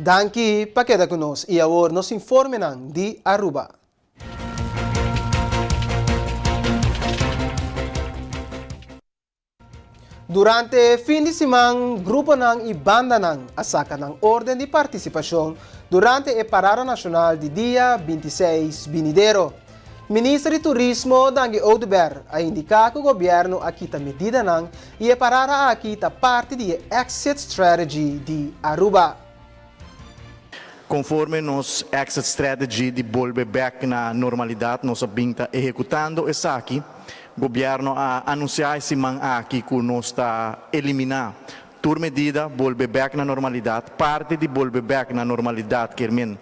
Danki pa keda ku nos i awor nos informenan di Aruba. Durante fin di siman gruponan i bandanan a saka nan orden di partisipashon durante e Parada Nashonal di dia bintiseis binidero. Minister di Turismo Dangui Oduber a indiká ku gobièrnu a kita medidanan i e parada aki ta parti di e exit strategy di Aruba. Konforme nos exit strategy di bolbe bèk na normalidat nos a bin ta ehekutando esaki. Gobièrnu a anunsiá e siman aki ku nos ta eliminá tur medida, bolbe bèk na normalidat. Parti di bolbe bèk na normalidat kier men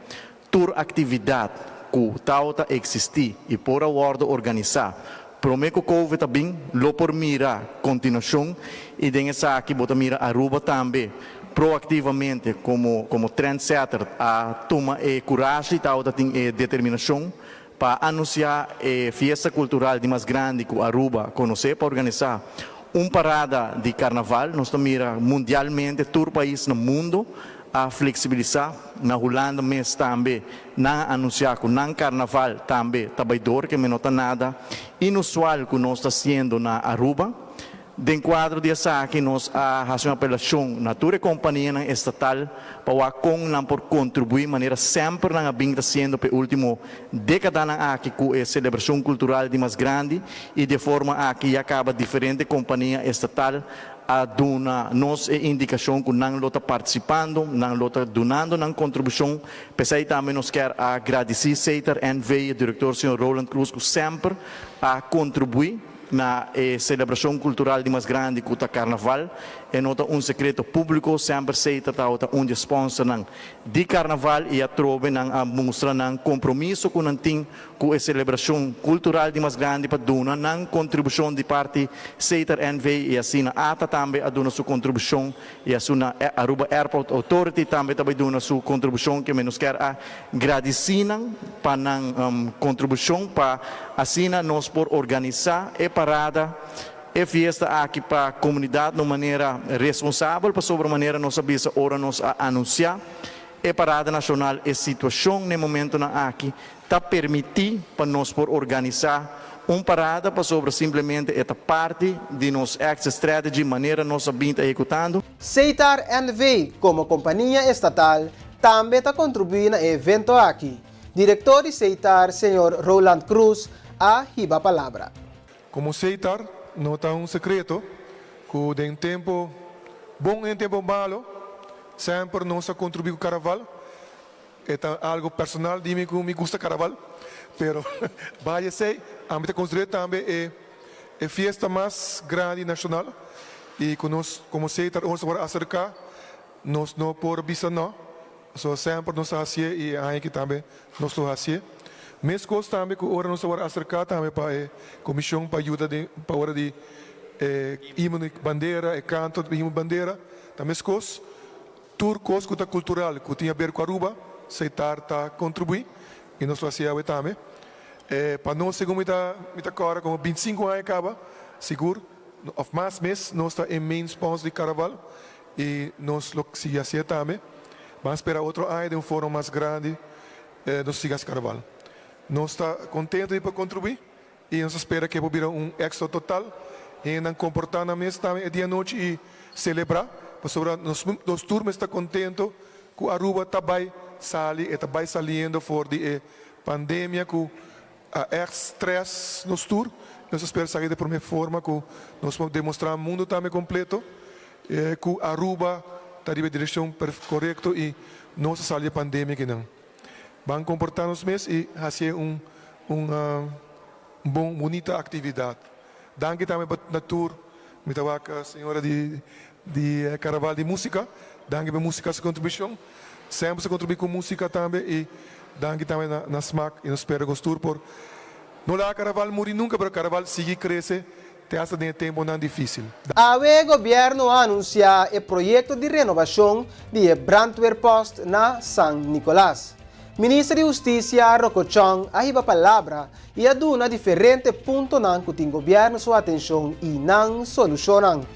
Tur aktividat ku tawata eksistí i por a wòrdu organisá promé ku Covid a bin, lo por mira kontinuashon i den esaki bo ta mira Aruba tambe proaktivamente komo komo trendsetter a tuma e kurashi i tawata tin e determinashon pa anunsiá e fiesta kultural di mas grandi ku Aruba konosé pa organisá un parada di karnaval. Nos ta mira mundialmente tur pais na mundo a fleksibilisá. Na Hulanda mes tambe nan a anunsiá ku nan karnaval tambe ta bai dor, ke no ta nada inusual ku nos ta hasiendo na Aruba. Den kuadro di esaki nos a hasi un apelashon na tur e kompanianan estatal pa wak kon nan por kontribuí manera semper nan a bin ta hasiendo pa e último dékadanan aki ku e selebrashon kultural di mas grandi i di e forma aki ya kaba diferente kompania estatal a duna nos e indikashon ku nan lo ta partisipando, nan lo ta dunando nan kontribushon. P'esei tambe nos kier a gradisí Setar NV. e direktor señor Roland Cruz ku semper a kontribuí na e selebrashon kultural di mas grandi ku ta Karnaval. E no ta un sekreto públiko, semper Setar tabata un di e spònsernan di Karnaval i atrobe nan a mustra nan kompromiso ku nan tin Ku e selebrashon kultural di mas grandi pa duna nan kontribushon di parti Setar NV i asina ata tambe a duna su kontribushon i asuna Aruba Airport Authority tambe ta bai duna su kontribushon ke nos kier a gradisí nan pa nan kontribushon pa asina nos por organisá e parada e fiesta aki pa komunidat na un manera responsabel pasobra manera nos a bisa ora nos a anunsiá e parada nashonal e situashon na e momentonan aki ta permití pa nos por organisá un parada pasobra simplemente e ta parti di nos exit strategy manera nos a bin ta ehekutando. Setar NV komo kompania estatal tambe ta kontribuí na e evento aki. Direktor di Setar, señor Roland Cruz, a hiba palabra. Komo Setar no ta un sekreto ku den tempo bon en tempo malo semper nos a kontribuí ku Karaval. E ta algo personal di mi ku mi gusta karaval, pero baya esei ami ta konsider'é tambe e e fiesta mas grandi nashonal i ku nos komo Setar ora nos a wòrdu aserká nos no por bisa nò, pasobra semper nos a hasié i e aña aki tambe nos lo hasié. Meskos tambe ku ora nos a wòrdu aserká tambe pa e komishon pa yuda den pa ora di e himno di bandera, e kanto di himno di bandera ta meskos. Tur kos ku ta kultural ku tin aber ku Aruba, Setar ta kontribuí i nos lo hasi awe tambe. Pa nos segun mi ta mi ta kòrda komo bintisinku aña kaba sigur òf mas mes nos ta e main sponsor di Karaval i nos lo sigui hasié tambe. Ban spera otro aña den un forma mas grandi nos sigui hasi Karaval. Nos ta kontento di por kontribuí. I nos ta spera ku e por bira un éksito total. Hendenan komportá nan mes tambe e dia anochi i selebrá, pasobra nos nos tur mester ta kontento ku Aruba ta bai sali, e ta bai saliendo for di e pandemia ku a ègt strès nos tur. Nos ta spera esaki ta e promé forma ku nos por demostrá mundu tambe kompleto ku Aruba ta riba e direkshon korekto i nos a sali di e pandemia akinan. Ban komportá nos mes i hasié un un bon bunita aktividat. Danki tambe pa na tur mi ta wak señora di di karaval di musika. Danki pa e musika su kontribushon. Semper sa kontribuí ku musika tambe i danki tambe na na smak i nos spera ku nos tur por no laga karaval muri nunka pero karaval sigui krese te hasta den e temponan difísil. Awe gobierno a anuncia e proyecto di renobacion di e brandweerpost na San Nicolas. Minister di Husticia Rocco Chong a hiba palabra y a duna diferente puntonan cu tin gobierno su atencion y nan solucionnan.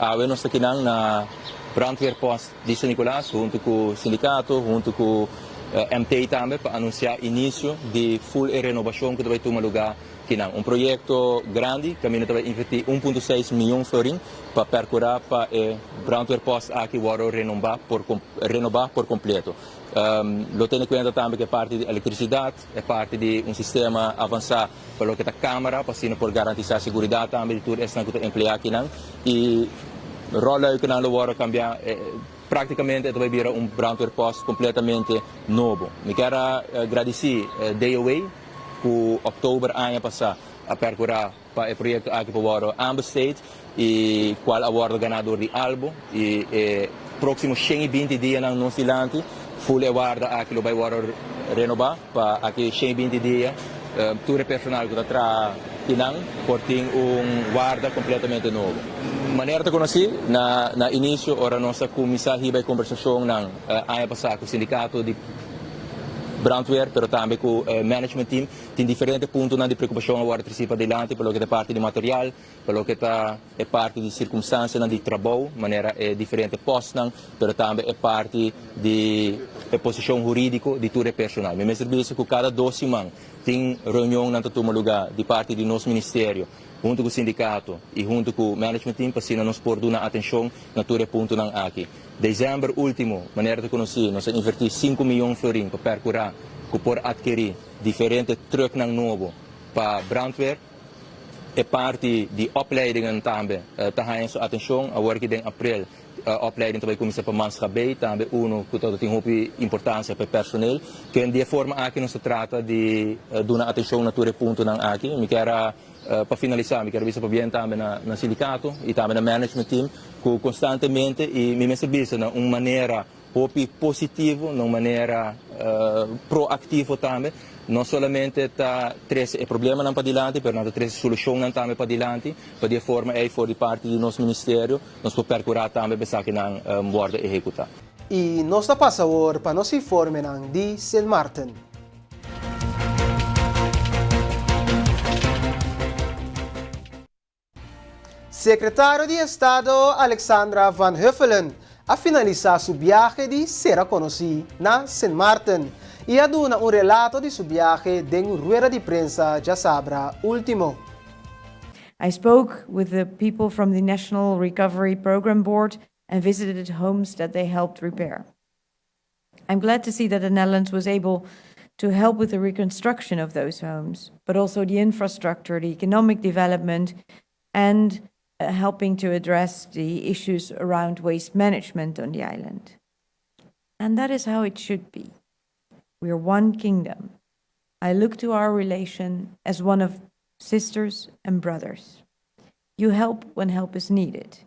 Awe nos ta kinan na. Brandweerpost di San Nicolas hunto cu sindicato, hunto cu MT tambe pa anuncia inicio di full e renobacion cu ta bay tuma lugar kinan. Un proyecto grandi caminda ta bay inverti 1.6 miyon florin pa percura pa e brandweerpost aki wordo renomba por renoba por completo. Lo tene cuenta tambe cu e parti di electricidad, e parti di un sistema avansa pa loke ta camera pa asina por garantisa seguridad tambe di tur esnan cu ta emplea akinan y rolluikennan lo wordo cambia. Practicamente e ta bay bira un brandweerpost completamente nobo. Mi kier a gradici DOW cu october aña pasa a percura pa e proyecto aki por wordo aanbesteed y cual a wordo gana door di Albo y e proximo 120 dianan nos dilanti full e warda aki lo bay wordo renoba pa aki 120 dia tur e personal cu ta traha kinan por tin un warda completamente nobo. Manera ta conoci na na inicio ora nos a cuminsa hiba e conversacionnan aña pasa cu sindicato di brandweer pero tambe cu e management team. Tin diferente puntonan di preokupashon a wòrdu tresí padilanti pa loke ta e parti di material, pa loke ta e parti di sirkunstansianan di trabou, manera e diferente pòstnan, pero tambe e parti di e posishon hurídiko di tur e personal. Mi mester bisa ku kada dos siman tin reunionnan ta tuma lugá di parti di nos ministerio huntu ku sindikato i huntu ku management team pa asina nos por duna atenshon na tur e puntonan aki. Desèmber último, manera ta konosí, nos a invertí sinku miyon florin pa pèrkurá ku por atkerí diferente trucknan nobo pa brandweer. E parti di opleidingen tambe ta haña su atencion. Awor aki den april opleiding ta bay cuminsa pa Manschabbij, tambe uno cu ta tin hopi importancia pa e personeel. Ken di e forma aki nos ta trata di duna atencion na tur e puntonan aki. Mi kier a pa finalisa mi kier a bisa pabien tambe na sindicato y tambe na management team cu constantemente y mi mester bisa na un manera hopi positivo, na un manera proactivo tambe. No solamente ta trece e problemanan padilanti, pero nan ta trece solucionnan tambe padilanti, pa di e forma ey for di parti di nos ministerio nos por percura tambe pa esakinan wordo ehecuta. Y nos ta pasa awor pa nos informenan di Sint Maarten. Sekretario di Estado Alexandra van Huffelen a finalisá su biahe di sera konosí na Sint Maarten i a duna un relato di su biahe den un rueda di prensa djasabra último. I spoke with the people from the National Recovery Program Board and visited homes that they helped repair. I'm glad to see that the Netherlands was able to help with the reconstruction of those homes, but also the infrastructure, the economic development, and uh, helping to address the issues around waste management on the island. And that is how it should be. We are one kingdom. I look to our relation as one of sisters and brothers. You help when help is needed.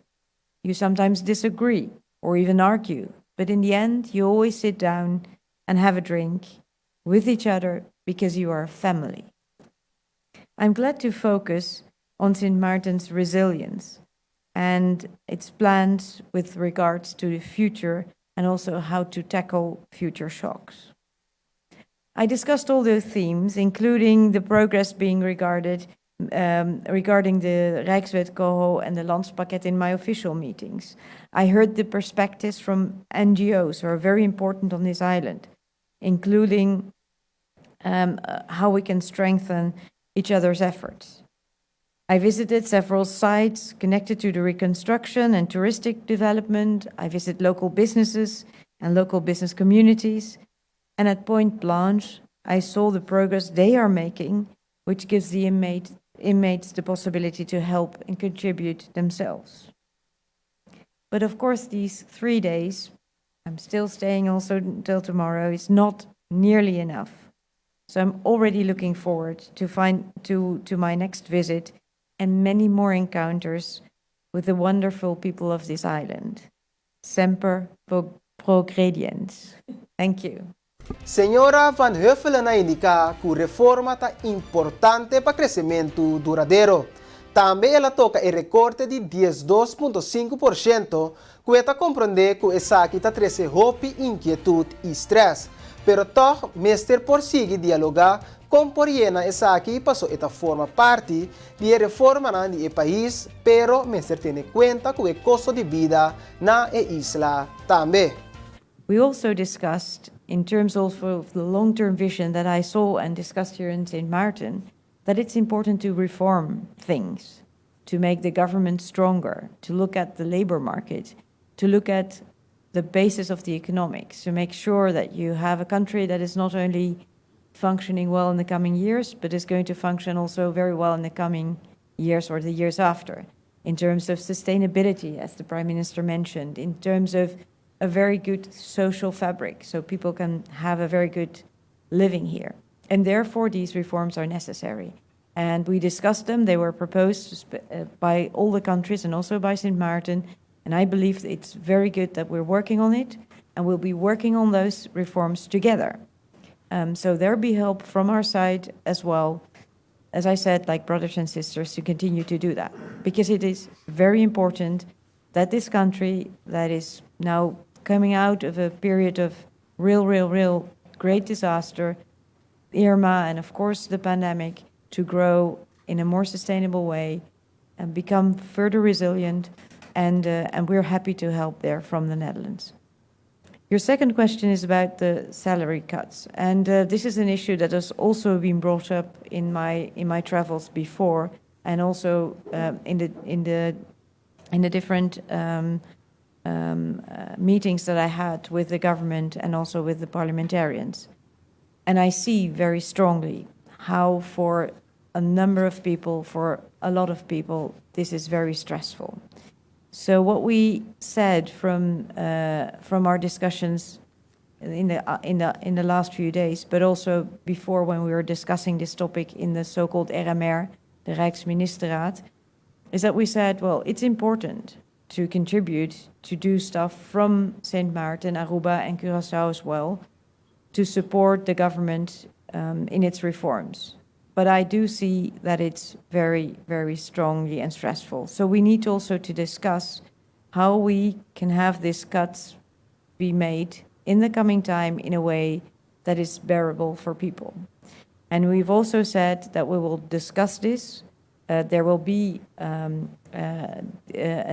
You sometimes disagree or even argue, but in the end, you always sit down and have a drink with each other because you are a family. I'm glad to focus on St. Martin's resilience and its plans with regards to the future and also how to tackle future shocks. I discussed all those themes, including the progress being regarded um, regarding the Rijkswet COHO and the Landspakket in my official meetings. I heard the perspectives from NGOs who are very important on this island, including um, uh, how we can strengthen each other's efforts. I visited several sites connected to the reconstruction and touristic development. I visit local businesses and local business communities. And at Point Blanche, I saw the progress they are making, which gives the inmate, inmates the possibility to help and contribute themselves. But of course, these three days, I'm still staying also until tomorrow, is not nearly enough. So I'm already looking forward to find to, to my next visit and many more encounters with the wonderful people of this island. Semper progrediens. Thank you. Señora Van Huffelen a indiká ku reforma ta importante pa kresementu duradero. Tambe el a toka e rekorte di 12.5% ku e ta komprondé ku esaki ta trese hopi inkietut i strès. Pero tòg mester por sigui dialogá kon por yena esaki paso e ta forma parti di e reformanan di e pais pero mester tene kuenta ku e kosto di bida na e isla tambe. We also discussed, in terms also of the long-term vision that I saw and discussed here in St. Maarten, that it's important to reform things, to make the government stronger, to look at the labor market, to look at the basis of the economics, to make sure that you have a country that is not only functioning well in the coming years, but is going to function also very well in the coming years or the years after, in terms of sustainability, as the Prime Minister mentioned, in terms of a very good social fabric, so people can have a very good living here. And therefore, these reforms are necessary. And we discussed them. They were proposed by all the countries and also by St. Maarten. And I believe it's very good that we're working on it, and we'll be working on those reforms together. So there'll be help from our side as well, as I said, like brothers and sisters, to continue to do that. Because it is very important that this country that is now coming out of a period of real, real, real great disaster, Irma, and of course the pandemic, to grow in a more sustainable way and become further resilient, and, and we're happy to help there from the Netherlands. Your second question is about the salary cuts, and this is an issue that has also been brought up in my in my travels before, and also in the in the in the different meetings that I had with the government and also with the parliamentarians. And I see very strongly how, for a number of people, for a lot of people, this is very stressful. So what we said from from our discussions in the in the in the last few days, but also before when we were discussing this topic in the so-called RMR, the Rijksministerraad, is that we said, well, it's important to contribute to do stuff from St. Maarten, Aruba, and Curacao as well to support the government in its reforms. But I do see that it's very, very strongly and stressful. So we need also to discuss how we can have these cuts be made in the coming time in a way that is bearable for people. And we've also said that we will discuss this. There will be an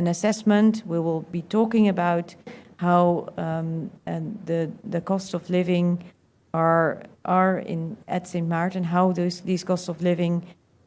assessment. We will be talking about how the, the cost of living are, are in, at St. Maarten, how those, these costs of living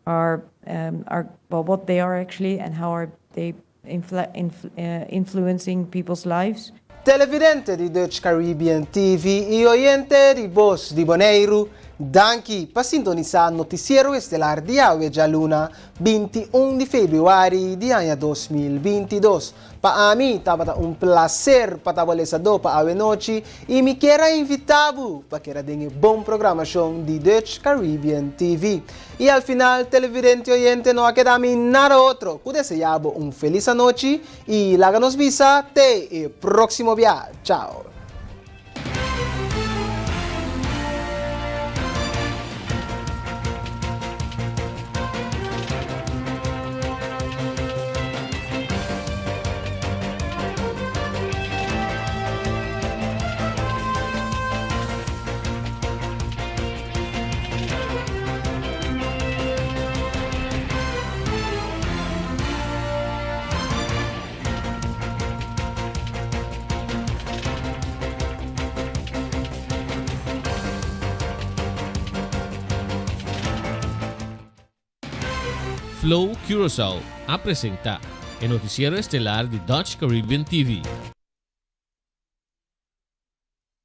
are, are well, what they are actually and how are they influencing people's lives. Televidente di Dutch Caribbean TV i oyente di Bos di Boneiru, danki pa sintonisá Notisiero Estelar di awe djaluna 21 di febrüari di aña 2022. Pa ami tabata un plaser pa ta bo lesadó pa awe nochi i mi kier a invitá bo pa keda den e bon programashon di Dutch Caribbean TV. I al final televidente i oyente no a keda mi nada otro ku deseá bo un felis anochi i laga nos bisa te e próksimo bia. Chao. Flow Curaçao a presenta e noticiero estelar di Dutch Caribbean TV.